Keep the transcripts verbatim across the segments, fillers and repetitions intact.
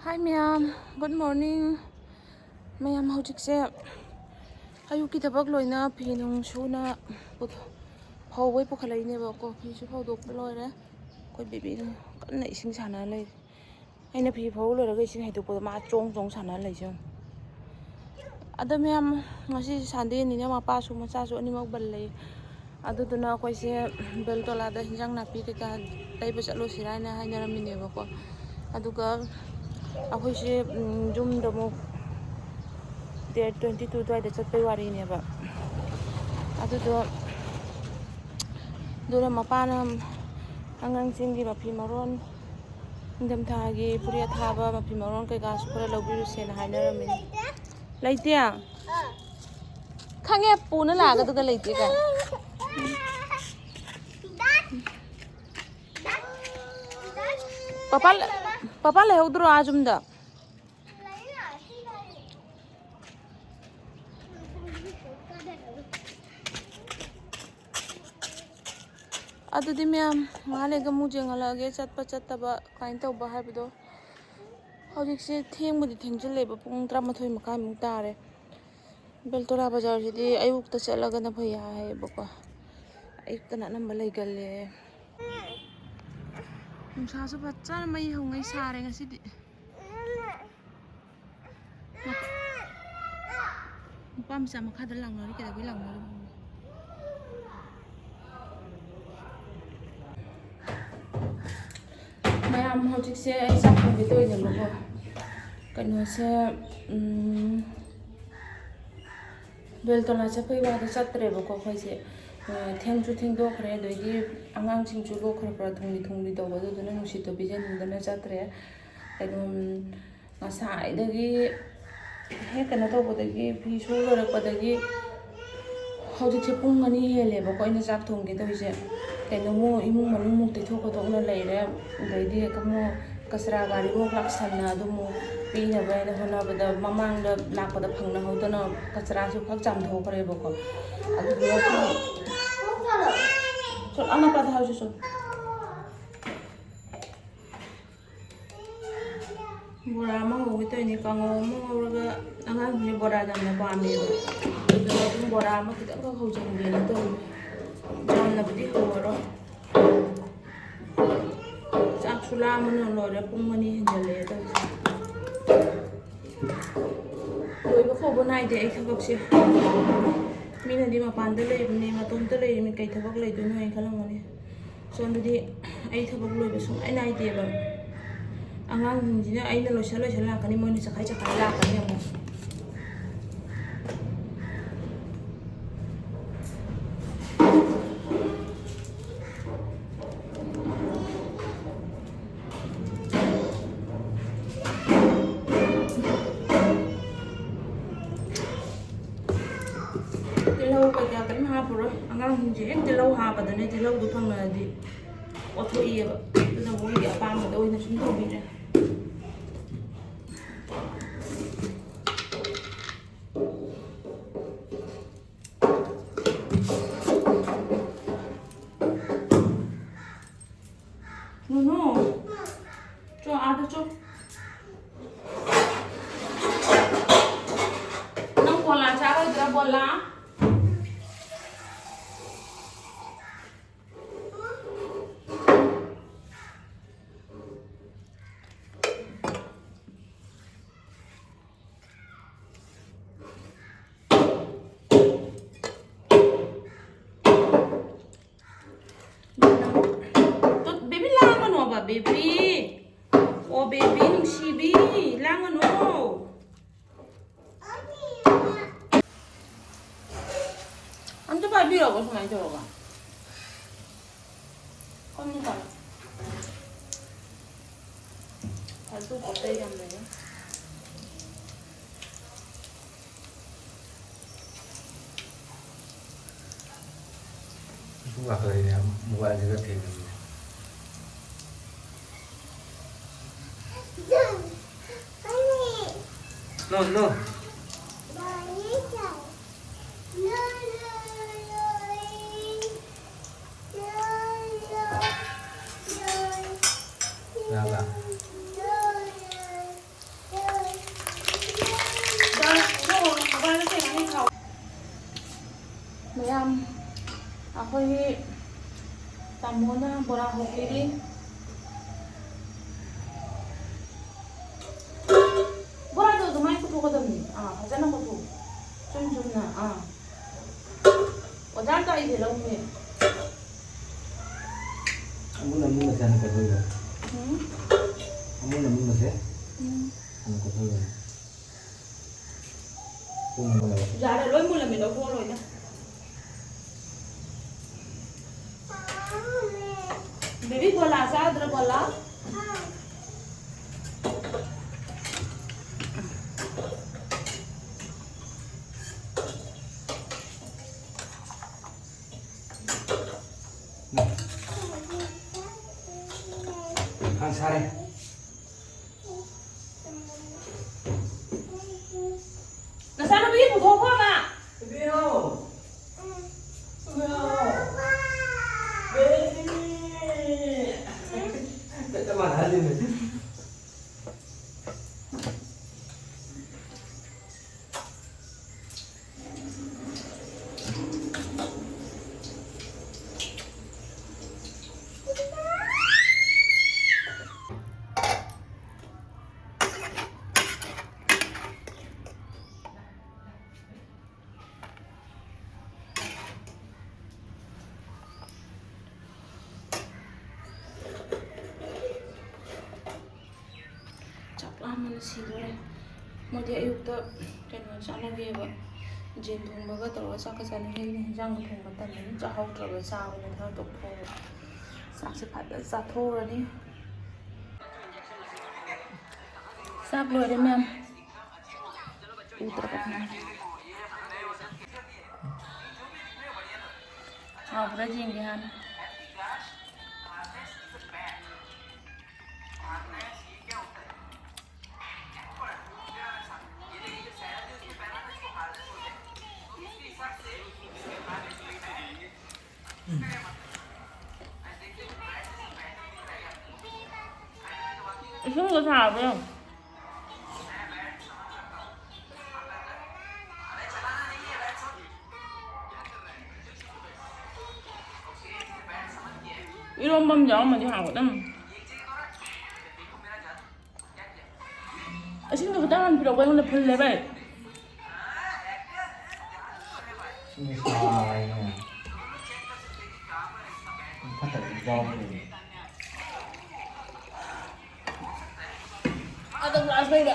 Hi ꯃꯌꯥꯝ, good morning. ꯃꯌꯥꯝ ꯍꯧꯖꯤꯛꯁꯦ ꯑꯌꯨꯛꯀꯤ ꯊꯕꯛ ꯂꯣꯏꯅ ꯐꯤ ꯅꯨꯡ ꯁꯨꯅ ꯄꯨꯊꯣ-, ꯐꯧꯕꯩ ꯄꯨꯈꯠꯂꯛꯏꯅꯦꯕꯀꯣ꯫ ꯐꯤꯁꯨ ꯐꯧꯗꯣꯛꯄ ꯂꯣꯏꯔꯦ꯫ ꯑꯩꯈꯣꯏ ꯕꯦꯕꯤꯅ ꯀꯟꯅ ꯏꯁꯤꯡ ꯁꯥꯟꯅ ꯂꯩꯔꯤ꯫ ꯑꯩꯅ ꯐꯤ ꯐꯧ ꯂꯣꯏꯔꯒ ꯏꯁꯤꯡ ꯍꯩꯗꯣꯛꯄꯗ ꯃꯥ ꯆꯣꯡ ꯆꯣꯡ ꯁꯥꯟꯅ ꯂꯩꯁꯦ ꯌꯦꯡꯉꯨ꯫ ꯑꯗꯣ ꯃꯌꯥꯝ, ꯉꯁꯤ Sundayꯅꯤꯅ ꯃꯄꯥꯁꯨ ꯃꯆꯥꯁꯨ ꯑꯅꯤꯃꯛ ꯕꯟ ꯂꯩ꯫ ꯑꯗꯨꯗꯨꯅ ꯑꯩꯈꯣꯏꯁꯦ ꯕꯦꯜꯇꯣꯂꯥꯗ ꯍꯤꯟꯖꯥꯡ ꯅꯥꯄꯤ ꯀꯩꯀꯥ ꯂꯩꯕ ꯆꯠꯂꯨꯁꯤꯔꯥ ꯍꯥꯏꯅ ꯍꯥꯏꯅꯔꯝꯃꯤꯅꯦꯕꯀꯣ꯫ ꯑꯗꯨꯒ ꯑꯩꯈꯣꯏꯁꯦ, ꯎꯝ, ꯌꯨꯝꯗ ꯑꯃꯨꯛ date twenty two ꯑꯗꯨꯋꯥꯏꯗ ꯆꯠꯄꯩ ꯋꯥꯔꯤꯅꯦꯕ꯫ ꯑꯗꯨꯗꯣ, ꯑꯗꯨꯅ ꯃꯄꯥꯅ ꯑꯉꯥꯡꯁꯤꯡꯒꯤ ꯃꯐꯤ ꯃꯔꯣꯟ, ꯅꯤꯡꯊꯝꯊꯥꯒꯤ ꯐꯨꯔꯤꯠ ꯑꯊꯥꯕ, ꯃꯐꯤ ꯃꯔꯣꯟ ꯀꯩꯀꯥꯁꯨ ꯈꯔ ꯂꯧꯕꯤꯔꯨꯁꯦꯅ ꯍꯥꯏꯅꯔꯝꯃꯤꯅꯦ꯫ ꯂꯩꯇꯦ? ꯈꯪꯉꯦ, ꯄꯨꯅ ꯂꯥꯛꯑꯒ ꯑꯗꯨꯒ ꯂꯩꯇꯦ ꯀꯥꯏ꯫ ꯄꯄꯥ ꯂ-, ꯄꯄꯥ ꯂꯩꯍꯧꯗ꯭ꯔꯣ ꯑꯥ ꯌꯨꯝꯗ? ꯑꯗꯨꯗꯤ ꯃꯌꯥꯝ, ꯉꯥꯏꯍꯥꯛ ꯂꯩꯒ ꯑꯃꯨꯛ ꯌꯦꯡꯍꯜꯂꯛꯑꯒꯦ, ꯆꯠꯄ ꯆꯠꯇꯕ ꯀꯃꯥꯏꯅ ꯇꯧꯕ ꯍꯥꯏꯕꯗꯣ꯫ ꯍꯧꯖꯤꯛꯁꯦ ꯊꯦꯡꯕꯨꯗꯤ ꯊꯦꯡꯖꯤꯜꯂꯦꯕ, ꯄꯨꯡ ꯇꯔꯥꯃꯥꯊꯣꯏ ꯃꯈꯥꯏꯃꯨꯛ ꯇꯥꯔꯦ꯫ ꯕꯦꯜꯇꯣꯂꯥ ꯕꯖꯥꯔꯁꯤꯗꯤ ꯑꯌꯨꯛꯇ ꯆꯠꯂꯒꯅ ꯐꯩ ꯍꯥꯏꯌꯦꯕꯀꯣ, ꯑꯌꯨꯛꯇꯅ ꯑꯅꯝꯕ ꯂꯩꯒꯜꯂꯦ꯫ ꯅꯨꯡꯁꯥꯁꯨ ꯐꯖꯅ ꯃꯩ ꯍꯧꯉꯩ ꯁꯥꯔꯦ ꯉꯁꯤꯗꯤ꯫ ꯅꯨꯄꯥ ꯃꯆꯥ ꯃꯈꯥꯗ ꯂꯥꯎꯅꯔꯤ, ꯀꯩꯗꯧꯕꯩ ꯂꯥꯎꯅꯔꯤꯕꯅꯣ? ꯃꯌꯥꯝ, ꯍꯧꯖꯤꯛꯁꯦ ꯑꯩ ꯆꯥꯛ ꯊꯣꯡꯒꯦ ꯇꯧꯔꯤꯅꯦꯕꯀꯣ꯫ ꯀꯩꯅꯣꯁꯦ, ꯎꯝ, ꯕꯦꯜꯇꯣꯂꯥ ꯆꯠꯄꯩ ꯋꯥꯗꯣ ꯆꯠꯇ꯭ꯔꯦꯕꯀꯣ ꯑꯩꯈꯣꯏꯁꯦ꯫ ꯑ, ꯊꯦꯡꯁꯨ ꯊꯦꯡꯗꯣꯛꯈ꯭ꯔꯦ, ꯑꯗꯩꯗꯤ ꯑꯉꯥꯡꯁꯤꯡꯁꯨ ꯂꯣꯛ ꯈꯔ ꯈꯔ ꯊꯨꯡꯂꯤ ꯊꯨꯡꯂꯤ ꯇꯧꯕ, ꯑꯗꯨꯗꯨꯅ ꯅꯨꯡꯁꯤꯠꯇꯣ ꯄꯤꯖꯅꯤꯡꯗꯅ ꯆꯠꯇ꯭ꯔꯦ꯫ ꯀꯩꯅꯣ, ꯎꯝ, ꯉꯁꯥꯏꯗꯒꯤ ꯍꯦꯛ ꯀꯩꯅꯣ ꯇꯧꯕꯗꯒꯤ, ꯐꯤ ꯁꯨ ꯂꯣꯏꯔꯛꯄꯗꯒꯤ ꯍꯧꯖꯤꯛꯁꯦ ꯄꯨꯡ ꯑꯅꯤ ꯍꯦꯜꯂꯦꯕꯀꯣ ꯑꯩꯅ ꯆꯥꯛ ꯊꯣꯡꯒꯦ ꯇꯧꯔꯤꯁꯦ꯫ ꯀꯩꯅꯣ, ꯑꯃꯨꯛ ꯏꯃꯨꯡ ꯃꯅꯨꯡꯃꯨꯛ ꯇꯩꯊꯣꯛ ꯈꯣꯠꯇꯣꯛꯅ ꯂꯩꯔꯦ, ꯑꯗꯩꯗꯤ ꯑꯃꯨꯛ ꯀꯆꯔꯥ ꯒꯥꯔꯤꯃꯨꯛ ꯂꯥꯛꯁꯟꯅ ꯑꯗꯨꯃꯨꯛ ꯄꯤꯅꯕ ꯍꯥꯏꯅ ꯍꯣꯠꯅꯕꯗ ꯃꯃꯥꯡꯗ ꯂꯥꯛꯄꯗ ꯐꯪꯅꯍꯧꯗꯅ ꯀꯆꯔꯥꯁꯨ ꯐꯛ ꯆꯥꯝꯊꯣꯛꯈ꯭ꯔꯦꯕꯀꯣ꯫ ꯑꯗꯨꯗꯨꯒ ꯆꯠ-, ꯑꯅꯛꯄꯗ ꯍꯧꯖꯤꯛ ꯆꯠ-, ꯕꯣꯔꯥ ꯑꯃ ꯍꯧꯒꯦ ꯇꯧꯔꯤꯅꯦ, ꯀꯥꯡꯉꯧ ꯑꯃ ꯉꯧꯔꯒ꯫ ꯑꯉꯥꯡꯁꯤꯡꯁꯦ ꯕꯣꯔꯥ ꯌꯥꯝꯅ ꯄꯥꯝꯃꯦꯕ, ꯑꯗꯨꯅ ꯑꯗꯨꯝ ꯕꯣꯔꯥ ꯑꯃꯈꯛꯇꯪꯈꯛ ꯍꯧꯖꯍꯧꯒꯦꯅ ꯇꯧꯔꯤ꯫ ꯌꯥꯝꯅꯕꯨꯗꯤ ꯍꯧꯔꯔꯣꯏ꯫ ꯆꯥꯛꯁꯨ ꯂꯥꯝꯕꯅ ꯂꯣꯏꯔꯦ, ꯄꯨꯡ ꯑꯅꯤ ꯍꯦꯟꯖꯜꯂꯛꯑꯦ ꯇꯧꯔꯤꯁꯦ꯫ ꯂꯣꯏꯕ ꯀꯧꯕ ꯅꯥꯏꯗꯦ ꯑꯩ ꯊꯕꯛꯁꯦ꯫ ꯃꯤꯅꯗꯤ ꯃꯄꯥꯟꯗ ꯂꯩꯕꯅꯦ, ꯃꯇꯣꯝꯇ ꯂꯩꯔꯤꯕꯅꯤ, ꯀꯩ ꯊꯕꯛ ꯂꯩꯗꯣꯏꯅꯣ ꯍꯥꯏꯅ ꯈꯜꯂꯝꯒꯅꯤ꯫ ꯁꯣꯝꯗꯗꯤ ꯑꯩ ꯊꯕꯛ ꯂꯣꯏꯕ ꯁꯨꯡꯅꯥꯏ ꯅꯥꯏꯗꯦꯕ꯫ ꯑꯉꯥꯡꯁꯤꯡꯁꯤꯅ ꯑꯩꯅ ꯂꯣꯏꯁꯤꯜ ꯂꯣꯏꯁꯤꯜ ꯂꯥꯛꯀꯅꯤ, ꯃꯣꯏꯅ ꯆꯈꯥꯏ ꯆꯈꯥꯏ ꯂꯥꯛꯀꯅꯤ ꯑꯃꯨꯛ꯫ ꯇꯤꯜꯍꯧ ꯀꯩꯀꯥ ꯀꯔꯤꯝ ꯍꯥꯞꯄꯔꯣꯏ꯫ ꯑꯉꯥꯡꯁꯤꯡꯁꯦ ꯍꯦꯛ ꯇꯤꯜꯍꯧ ꯍꯥꯞꯄꯗꯅꯦ, ꯇꯤꯜꯍꯧꯗꯨ ꯐꯪꯉꯛꯑꯗꯤ ꯑꯣꯠꯊꯣꯛꯏꯑꯕ꯫ ꯑꯗꯨꯅ ꯃꯣꯏꯒꯤ ꯑꯄꯥꯝꯕꯗ ꯑꯣꯏꯅ ꯁꯨꯝ ꯇꯧꯕꯤꯔꯦ꯫ ꯅꯨꯅꯨ, ꯆꯣ, ꯑꯥꯗ ꯆꯣ꯫ ꯅꯪ ꯕꯣꯂꯥ ꯆꯥꯔꯣꯏꯗ꯭ꯔꯥ, ꯕꯣꯂꯥ? ꯇꯨ, ꯕꯦꯕꯤ, ꯂꯥꯡꯒꯅꯣꯕ, ꯕꯦꯕꯤ꯫ ꯑꯣ, ꯕꯦꯕꯤ ꯅꯨꯡꯁꯤꯕꯤ, ꯂꯥꯡꯒꯅꯣ꯫ ꯑꯝꯇ ꯄꯥꯏꯕꯤꯔꯛꯑꯣ, ꯁꯨꯃꯥꯏꯅ ꯇꯧꯔꯒ꯫ ꯀꯝꯅ ꯇꯧꯔꯣ꯫ ꯐꯥꯜꯇꯨ ꯄꯣꯠ ꯆꯩ ꯌꯥꯝ ꯂꯩꯌꯦ꯫ ꯏꯁꯤꯡ ꯂꯥꯛꯀꯗꯣꯏꯅꯦ, ꯃꯣꯕꯥꯏꯜꯁꯤꯒ ꯊꯦꯡꯅꯕꯅꯦ꯫ No, no. ꯂꯥ, ꯂꯥ꯫ ꯑꯩꯈꯣꯏꯒꯤ ꯇꯥꯃꯣꯅ ꯕꯣꯔꯥ ꯍꯧꯕꯤꯔꯤ꯫ ꯕꯣꯔꯥꯗꯣ ꯑꯗꯨꯃꯥꯏꯅ ꯀꯣꯠꯊꯣꯛꯀꯗꯕꯅꯤ꯫ ꯑꯥ, ꯐꯖꯅ ꯀꯣꯠꯊꯣꯛꯎ꯫ ꯆꯨꯝ ꯆꯨꯝꯅ꯫ ꯑꯥ꯫ ꯑꯣꯖꯥ ꯑꯝꯇ ꯑꯩꯁꯦ ꯂꯧꯒꯦ꯫ ꯑꯃꯨꯟ ꯑꯃꯨꯟꯕꯁꯦ ꯍꯥꯟꯅ ꯀꯣꯠꯊꯣꯛꯏꯕ꯫ ꯎꯝ꯫ ꯑꯃꯨꯟ ꯑꯃꯨꯟꯕꯁꯦ ꯎꯝ꯫ ꯍꯥꯟꯅ ꯀꯣꯠꯊꯣꯛꯏꯕ꯫ ꯄꯨꯡ ꯑꯃ ꯂꯧꯔꯦ꯫ ꯌꯥꯔꯦ, ꯂꯣꯏ ꯃꯨꯜꯂꯝꯃꯤ, ꯂꯧꯊꯣꯛꯑꯣ ꯂꯣꯏꯅ꯫ ꯕꯦꯕꯤ, ꯕꯣꯂꯥ ꯆꯥꯗ꯭ꯔꯣ, ꯕꯣꯂꯥ? ꯌꯥꯝ ꯁꯥꯔꯦ꯫ ꯅꯆꯥꯅꯨꯄꯤ ꯄꯨꯊꯣꯛꯈꯣ, ꯑꯃ꯫ ꯏꯕꯦꯝꯃ꯫ ꯏꯕꯦꯝꯃ꯫ ꯕꯦꯕꯤ꯫ ꯆꯞ ꯃꯥꯟꯅꯍꯜꯂꯤꯅꯦ꯫ ꯆꯥꯛ ꯂꯥꯝꯕꯅ ꯁꯤꯗꯣꯔꯦ꯫ ꯃꯣꯏꯗꯤ ꯑꯌꯨꯛꯇ ꯀꯩꯅꯣ ꯆꯥꯅꯕꯤꯕ, ꯌꯦꯟ ꯊꯣꯡꯕꯒ ꯇꯧꯔꯒ ꯆꯥꯛꯀ ꯆꯥꯅꯕꯤꯕꯅꯤ꯫ ꯍꯤꯟꯖꯥꯡ ꯊꯣꯡꯕ ꯇꯟꯕꯅꯤꯅ ꯆꯥꯍꯧꯗ꯭ꯔꯕ, ꯆꯥꯕꯅ ꯈꯔ ꯇꯣꯛꯊꯣꯛꯑꯒ ꯆꯥꯛꯁꯦ ꯐꯖꯅ ꯆꯥꯊꯣꯛꯎꯔꯅꯤ꯫ ꯆꯥꯛ ꯂꯣꯏꯔꯦ ꯃꯌꯥꯝ꯫ ꯎꯗ꯭ꯔꯕ ꯃꯥꯜꯂꯦ꯫ ꯍꯥꯎꯕ꯭ꯔꯥ ꯌꯦꯡꯒꯦ ꯍꯥꯟꯅ꯫ ꯏꯁꯤꯡꯗꯣ ꯁꯥꯕ꯭ꯔꯥ ꯌꯦꯡꯉꯣ꯫ ꯃꯝ ꯌꯥꯎꯔꯝꯃꯗꯤ ꯍꯥꯎꯒꯗꯝ꯫ ꯑꯁꯤꯡꯗꯣ ꯈꯤꯇꯪ ꯍꯥꯟ ꯄꯤꯔꯛꯑꯣ, ꯑꯩꯉꯣꯟꯗ ꯐꯨꯜꯂꯦ ꯚꯥꯏ꯫ ꯏꯁꯤꯡ ꯁꯥꯔꯦꯅꯦ꯫ ꯐꯠꯇꯕ ꯌꯥꯎꯕꯅꯦ꯫ ꯑꯗꯣ ꯒ꯭ꯂꯥꯁ ꯂꯩꯔꯦ꯫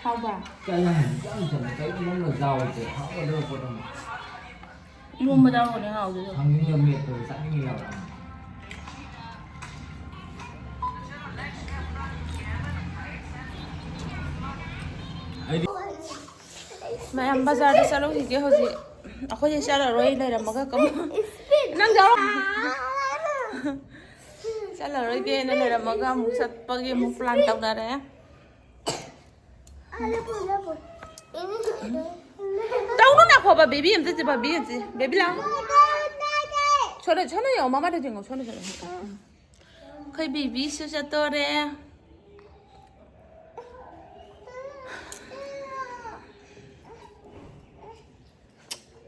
ꯍꯥꯎꯕ꯭ꯔꯥ? ꯀꯩꯅꯣ ꯍꯥꯏꯁꯤꯕꯣ? ꯏꯆꯝ ꯆꯝꯅ ꯀꯔꯤꯅꯣ ꯅꯪꯅ ꯌꯥꯎꯔꯤꯁꯦ? ꯍꯥꯎꯒꯗꯕ ꯄꯣꯠ ꯑꯃ꯫ ꯏꯔꯣꯝꯕꯗ ꯍꯥꯎꯕꯅꯦ ꯍꯥꯎꯗꯣꯏꯗꯣ꯫ ꯊꯥꯡꯖꯤꯡꯒ ꯃꯦꯠꯄꯗꯣ ꯆꯥꯅꯤꯡꯉꯦ ꯌꯥꯝ꯫ ꯑꯩꯗꯤ ꯃꯌꯥꯝ ꯕꯖꯥꯔꯗ ꯆꯠꯂꯨꯈꯤꯒꯦ ꯍꯧꯖꯤꯛ꯫ ꯑꯩꯈꯣꯏꯗꯤ ꯆꯠꯂꯔꯣꯏ ꯂꯩꯔꯝꯃꯒ ꯀꯃ-, ꯅꯪ ꯌꯥꯎꯔꯣ꯫ ꯆꯠꯂꯔꯣꯏꯒꯦꯅ ꯂꯩꯔꯝꯃꯒ ꯑꯃꯨꯛ ꯆꯠꯄꯒꯤ ꯑꯃꯨꯛ plan ꯇꯧꯅꯔꯦ꯫ ꯇꯧꯅꯨ ꯅꯥꯈꯣꯕ, baby ꯑꯝꯇ ꯆꯦ, baby ꯑꯝꯇ ꯆꯦ꯫ Baby ꯂꯥꯎ꯫ ꯁꯣꯝꯗ, ꯁꯣꯝꯗ ꯌꯦꯡꯉꯣ, ꯃꯃꯥꯗ ꯌꯦꯡꯉꯣ, ꯁꯣꯝꯗ, ꯁꯣꯝꯗ꯫ ꯑꯩꯈꯣꯏ babyꯁꯨ ꯆꯠꯇꯣꯔꯦ꯫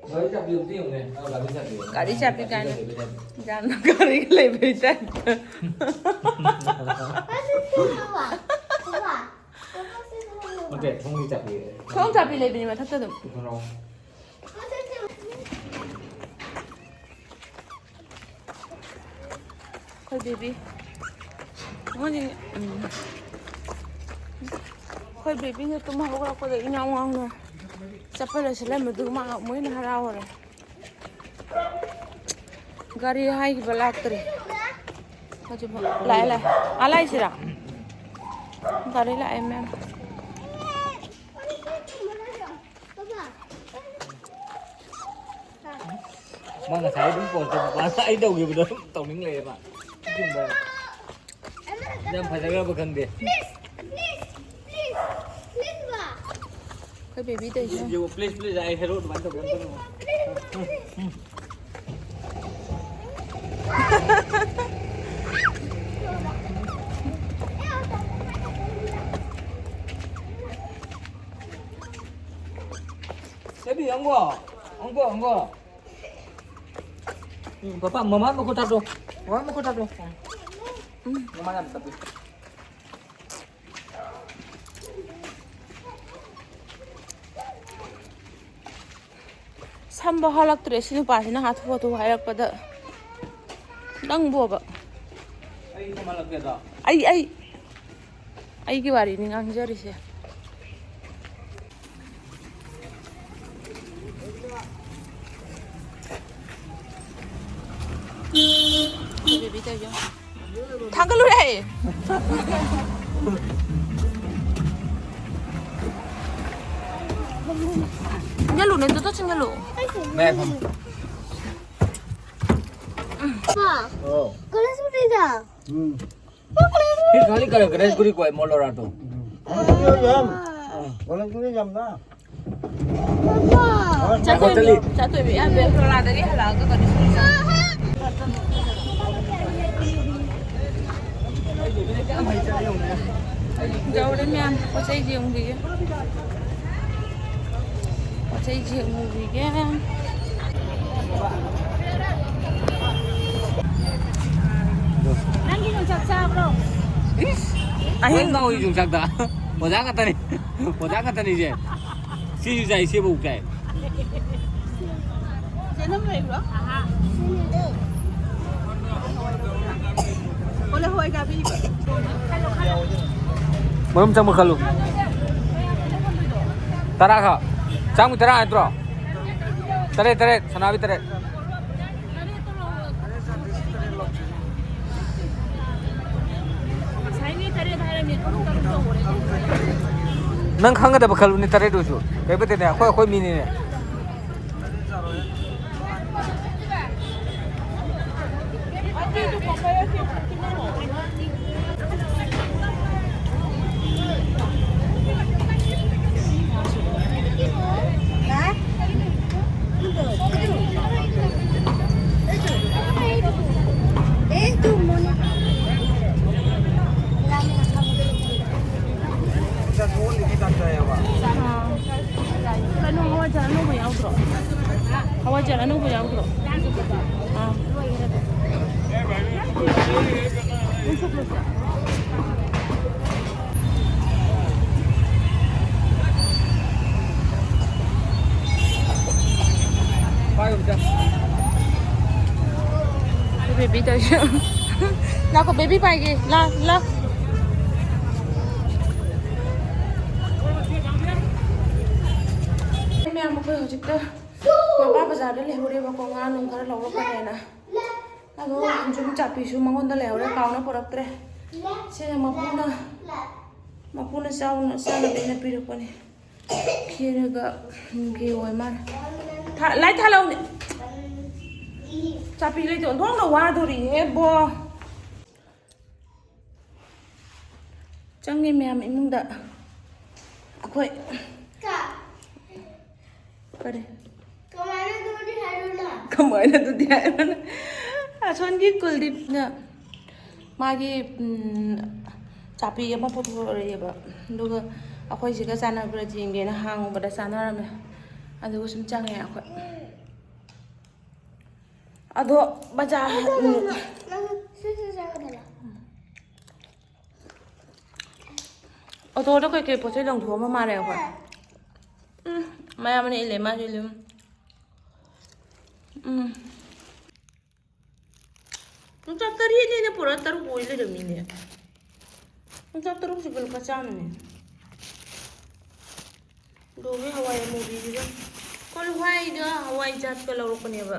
ꯒꯥꯔꯤ ꯆꯥꯕꯤ ꯑꯝꯇ ꯌꯦꯡꯉꯨꯅꯦ꯫ ꯑꯥ, ꯒꯥꯔꯤ ꯆꯥꯕꯤ꯫ ꯒꯥꯔꯤ ꯆꯥꯕꯤ ꯀꯥꯏꯅ꯫ ꯒꯥꯔꯤ ꯆꯥꯕꯤ꯫ ꯌꯥꯝꯅ ꯒꯥꯔꯤꯒ ꯂꯩꯕꯩ typeꯇ꯫ ꯅꯠꯇꯦ, ꯊꯣꯡꯒꯤ ꯆꯥꯕꯤ꯫ ꯊꯣꯡ ꯆꯥꯕꯤ ꯂꯩꯕꯅꯤ ꯃꯊꯛꯇ ꯑꯗꯨꯝ꯫ ꯄꯨꯊꯣꯔꯛꯑꯣ꯫ ꯑꯩꯈꯣꯏ baby꯫ ꯃꯣꯏꯗꯤ, ꯎꯝ꯫ ꯑꯩꯈꯣꯏ babyꯅ ꯇꯨꯝ ꯍꯧꯒꯠꯂꯛꯄꯗ ꯏꯉꯥꯎ ꯉꯥꯎꯅ ꯆꯠꯄ ꯂꯣꯏꯁꯤꯜꯂꯝꯕꯗꯨ ꯃꯥ ꯑꯃꯨꯛ ꯍꯦꯟꯅ ꯍꯔꯥꯎꯔꯦ꯫ ꯒꯥꯔꯤ ꯍꯥꯏꯈꯤꯕ ꯂꯥꯛꯇ꯭ꯔꯤ꯫ ꯍꯧꯖꯤꯛꯐꯥꯎ ꯂꯥꯛꯑꯦ, ꯂꯥꯛꯑꯦ꯫ ꯑꯥ, ꯂꯥꯛꯏꯁꯤꯔꯥ? ꯒꯥꯔꯤ ꯂꯥꯛꯑꯦ, ꯃꯌꯥꯝ꯫ ꯃꯥ ꯉꯁꯥꯏ ꯑꯗꯨꯝ post ꯇꯧꯕ, ꯃꯥ ꯑꯩ ꯇꯧꯈꯤꯕꯗꯣ ꯑꯗꯨꯝ ꯇꯧꯅꯤꯡ ꯂꯩꯌꯦ ꯃꯥ꯫ ꯌꯥꯝ ꯐꯖꯈ꯭ꯔꯕ ꯈꯪꯗꯦ꯫ ꯑꯩꯈꯣꯏ baby ꯇꯧꯔꯤꯁꯦ꯫ ꯌꯦꯡꯉꯣ, please, please, ꯑꯩ hero ꯑꯗꯨꯃꯥꯏꯅ ꯇꯧꯒꯦ ꯑꯝꯇ ꯌꯦꯡꯉꯣ꯫ ꯁꯦꯕꯤ, ꯅꯪꯕꯣ? ꯅꯪ ꯉꯣ, ꯉꯣ꯫ ꯎꯝ, ꯄꯄꯥ, ꯃꯃꯥ ꯃꯈꯨꯠ ꯊꯥꯗꯣꯛ꯫ ꯃꯃꯥ ꯃꯈꯨꯠ ꯊꯥꯗꯣꯛ꯫ ꯎꯝ, ꯃꯃꯥ ꯌꯥꯝ ꯇꯞꯄꯤ꯫ ꯁꯝꯕ ꯍꯜꯂꯛꯇ꯭ꯔꯦ ꯁꯤ ꯅꯨꯄꯥꯁꯤꯅ ꯍꯥꯊꯨ ꯍꯥꯊꯨ ꯍꯥꯏꯔꯛꯄꯗ꯫ ꯅꯪꯕꯣꯕ꯫ ꯑꯩ ꯁꯝꯍꯜꯂꯛꯀꯦꯗꯣ꯫ ꯑꯩ, ꯑꯩ, ꯑꯩꯒꯤ ꯋꯥꯔꯤꯅꯤ ꯉꯥꯡꯖꯔꯤꯁꯦ꯫ ꯊꯥꯡꯒꯠꯂꯨꯔꯦ꯫ ꯏꯟꯖꯜꯂꯨꯅꯦ, ꯑꯗꯨꯗ ꯆꯤꯡꯖꯜꯂꯨ꯫ ꯉꯥꯏꯈꯣ꯫ ꯄꯥ, ꯑꯧ꯫ ꯀꯂꯔ ꯁ꯭ꯀꯨꯜꯗ꯫ ꯎꯝ꯫ ꯐꯤꯔ ꯈꯥꯂꯤ ꯀꯔ ꯒꯅꯦꯁ ꯒꯨꯔꯤ ꯀꯣꯏ ꯃꯣꯜ ꯂꯣꯔꯥ ꯇꯣ꯫ ꯎꯝ꯫ ꯀꯂꯔ ꯁ꯭ꯀꯨꯜꯗ ꯌꯥꯝ꯫ ꯄꯥ꯫ ꯀꯂꯔ ꯁ꯭ꯀꯨꯜꯗ ꯌꯥꯝꯅ꯫ ꯄꯥ꯫ ꯆꯥꯊꯣꯏꯕꯤ, ꯆꯥꯊꯣꯏꯕꯤ, ꯌꯥꯝ ꯕꯦꯝ ꯂꯣꯔꯥꯗꯒꯤ ꯍꯜꯂꯛꯑꯒ ꯀꯔꯤ ꯁ꯭ꯀꯨꯜ ꯆꯠ-, ꯌꯧꯔꯦ ꯃꯌꯥꯝ, ꯄꯣꯠ ꯆꯩꯁꯦ ꯌꯦꯡꯕꯤꯒꯦ꯫ ꯄꯣꯠ ꯆꯩꯁꯦ ꯌꯦꯡꯕꯤꯒꯦ꯫ ꯅꯪꯒꯤ ꯌꯣꯡꯆꯥꯛ ꯆꯥꯕ꯭ꯔꯣ? ꯏꯁ! ꯑꯍꯤꯡ ꯅꯪ ꯌꯣꯡꯆꯥꯛꯇ? ꯑꯣꯖꯥ ꯉꯥꯛꯇꯅꯤ꯫ ꯑꯣꯖꯥ ꯉꯥꯛꯇꯅꯤꯁꯦ꯫ ꯁꯤꯁꯨ ꯆꯥꯏ, ꯁꯤꯐꯧ ꯆꯥꯏ꯫ ꯆꯦꯅꯝ ꯂꯩꯕ꯭ꯔꯣ? ꯍꯣꯏ, ꯍꯣꯏ, ꯆꯥꯕꯤꯕ꯫ ꯃꯔꯨꯝ ꯆꯪꯕ ꯈꯜꯂꯨ꯫ ꯇꯔꯥ ꯈꯛ꯫ ꯆꯥꯝꯃꯒꯤ ꯇꯔꯥ ꯅꯠꯇ꯭ꯔꯣ? ꯇꯔꯦꯠ, ꯇꯔꯦꯠ, ꯁꯅꯥꯕꯤ ꯇꯔꯦꯠ꯫ ꯉꯁꯥꯏꯒꯤ ꯇꯔꯦꯠ ꯍꯥꯏꯔꯝꯃꯤ, ꯇꯔꯨꯛ ꯇꯔꯨꯛ ꯇꯧꯈ꯭ꯔꯦ꯫ ꯅꯪ ꯈꯪꯒꯗꯕ ꯈꯜꯂꯨꯅꯦ, ꯇꯔꯦꯠ ꯑꯣꯏꯁꯨ꯫ ꯀꯩꯕꯨꯗꯤꯅꯦ, ꯑꯩꯈꯣꯏ, ꯑꯩꯈꯣꯏ ꯃꯤꯅꯤꯅꯦ꯫ ꯀꯩꯅꯣ, ꯍꯋꯥꯏꯖꯥꯔ ꯑꯅꯧꯕ ꯌꯥꯎꯗ꯭ꯔꯣ? ꯑꯅꯧꯕ ꯌꯥꯎꯗ꯭ꯔꯣ? ꯑꯥ꯫ ꯕꯦꯕꯤ ꯇꯧꯔꯤꯁꯦ꯫ ꯂꯥꯛꯈꯣ, ꯕꯦꯕꯤ ꯄꯥꯏꯒꯦ꯫ ꯂꯥ, ꯂꯥ꯫ ꯃꯌꯥꯝ, ꯑꯩꯈꯣꯏ ꯍꯧꯖꯤꯛꯇ ꯃꯄꯥ ꯕꯖꯥꯔꯗ ꯂꯩꯍꯧꯔꯦꯕꯀꯣ, ꯉꯥ ꯅꯨꯡ ꯈꯔ ꯂꯧꯔꯛꯀꯅꯦꯅ꯫ ꯑꯗꯣ ꯌꯨꯝ ꯆꯥꯛꯄꯤꯁꯨ ꯃꯉꯣꯟꯗ ꯂꯩꯍꯧꯔꯦ, ꯀꯥꯎꯅ ꯄꯨꯔꯛꯇ꯭ꯔꯦ꯫ ꯁꯤꯅ ꯃꯄꯨꯅ, ꯃꯄꯨꯅ ꯆꯥꯎꯅ ꯆꯥꯅꯕ ꯑꯩꯅ ꯄꯤꯔꯛꯄꯅꯦ꯫ ꯈꯦꯔꯒ ꯒꯦ ꯑꯣꯏ ꯃꯥꯜꯂꯦ꯫ ꯊꯥ-, ꯂꯥꯏ ꯊꯥꯂꯧꯅꯦ꯫ ꯆꯥꯛꯄꯤ ꯂꯩꯇꯦ, ꯑꯣꯟꯊꯣꯛꯅ ꯋꯥꯗꯣꯔꯤꯍꯦ ꯕꯣ꯫ ꯆꯪꯉꯦ ꯃꯌꯥꯝ ꯏꯃꯨꯡꯗ꯫ ꯑꯩꯈꯣꯏ ꯀ-, ꯀꯔꯤ? ꯀꯃꯥꯏꯅ ꯑꯗꯨꯗꯤ ꯍꯥꯏꯔꯣꯅ? ꯀꯃꯥꯏꯅ ꯑꯗꯨꯗꯤ ꯍꯥꯏꯔꯣꯅ? ꯑꯁꯣꯟꯒꯤ ꯀꯨꯜꯗꯤꯞꯅ ꯃꯥꯒꯤ, ꯎꯝ, ꯆꯥꯄꯤ ꯑꯃ ꯄꯨꯊꯣꯔꯛꯑꯦꯕ꯫ ꯑꯗꯨꯒ ꯑꯩꯈꯣꯏꯁꯤꯒ ꯆꯥꯟꯅꯕ꯭ꯔꯥ ꯌꯦꯡꯒꯦꯅ ꯍꯥꯡꯉꯨꯕꯗ ꯆꯥꯟꯅꯔꯝꯃꯦ꯫ ꯑꯗꯨꯒ ꯁꯨꯝ ꯆꯪꯉꯦ ꯑꯩꯈꯣꯏ꯫ ꯑꯗꯣ ꯕꯖꯥꯔ, ꯎꯝ, ꯅꯪ ꯁꯤ, ꯁꯤ ꯆꯥꯒꯗ꯭ꯔꯥ? ꯑꯣꯇꯣꯗ ꯀꯩꯀꯩ ꯄꯣꯠ ꯆꯩ ꯂꯪꯊꯣꯛꯑꯝꯕ ꯃꯥꯜꯂꯦ ꯑꯩꯈꯣꯏ꯫ ꯎꯝ, ꯃꯌꯥꯝ ꯑꯅꯤ ꯏꯜꯂꯦ, ꯃꯥꯁꯨ ꯏꯜꯂꯦ꯫ ꯎꯝ꯫ ꯌꯣꯡꯆꯥꯛ ꯇꯔꯦꯠꯅꯦꯅ ꯄꯨꯔꯥ ꯇꯔꯨꯛ ꯑꯣꯏ ꯂꯩꯔꯝꯃꯤꯅꯦ꯫ ꯌꯣꯡꯆꯥꯛ ꯇꯔꯨꯛꯁꯤꯕꯨ ꯂꯨꯄꯥ ꯆꯥꯝꯃꯅꯦ꯫ ꯗꯣꯒꯤ ꯍꯋꯥꯏ ꯑꯃꯨꯕꯤꯁꯤꯒ꯫ ꯀꯣꯜ ꯍꯋꯥꯏꯒ ꯍꯋꯥꯏ ꯖꯥꯠꯀ ꯂꯧꯔꯛꯄꯅꯦꯕ꯫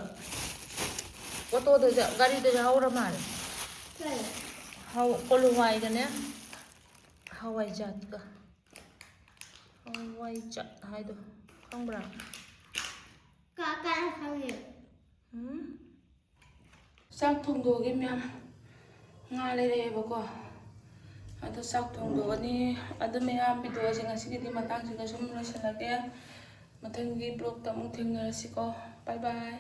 ꯑꯣꯇꯣꯗꯁꯨ, ꯒꯥꯔꯤꯗꯁꯨ ꯍꯧꯔ ꯃꯥꯜꯂꯦ꯫ ꯀꯩ? ꯍꯧ-, ꯀꯣꯜ ꯍꯋꯥꯏꯒꯅꯦ, ꯍꯋꯥꯏ ꯖꯥꯠꯀ꯫ ꯍꯋꯥꯏ ꯖꯥꯠ ꯍꯥꯏꯗꯣ ꯈꯪꯕ꯭ꯔꯥ? ꯀ-, ꯀꯥꯏ ꯈꯪꯉꯦ? ꯎꯝ? ꯆꯥꯛ ꯊꯣꯡꯗꯣꯛꯑꯒꯦ ꯃꯌꯥꯝ꯫ ꯉꯥ ꯂꯩꯔꯛꯑꯦꯕꯀꯣ꯫ ꯑꯗꯣ ꯆꯥꯛ ꯊꯣꯡꯗꯣꯛꯑꯅꯤ꯫ ꯑꯗꯨ ꯃꯌꯥꯝ, ꯚꯤꯗꯤꯑꯣꯁꯦ ꯉꯁꯤꯒꯤꯗꯤ ꯃꯇꯥꯡꯁꯤꯗ ꯁꯨꯝ ꯂꯣꯏꯁꯤꯜꯂꯒꯦ꯫ ꯃꯊꯪꯒꯤ ꯕ꯭ꯂꯣꯛꯇ ꯑꯃꯨꯛ ꯊꯦꯡꯅꯔꯁꯤꯀꯣ꯫ ꯕꯥꯏ ꯕꯥꯏ꯫